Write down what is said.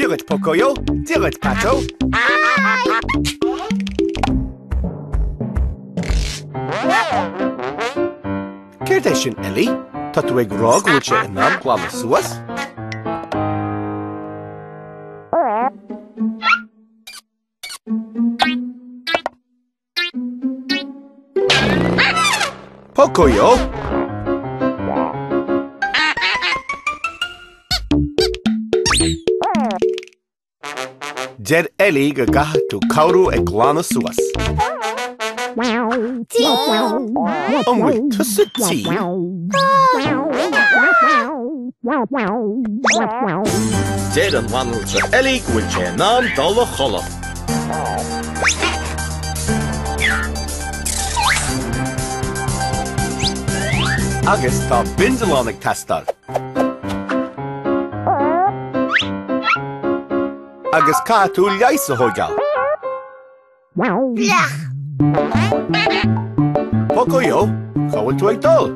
Dia dhuit, Pocoyo. Dia dhuit, Pato. Céard é sin, Ellie? Tá tú ag rá go bhfuil sé in am glanadh suas? Pocoyo! Deir Ellie go gcaithfidh tú cabhrú ag glanadh suas. Tinn! An bhfuil tusa tinn? Deir an bhanaltra Ellie go bhfuil sé in am dul a chodladh. Agus tá bindealán ag teastáil. Agus caithfidh tú leigheas a thóigeáil. Bleach! Pocoyo, cá bhfuil tú ag dul?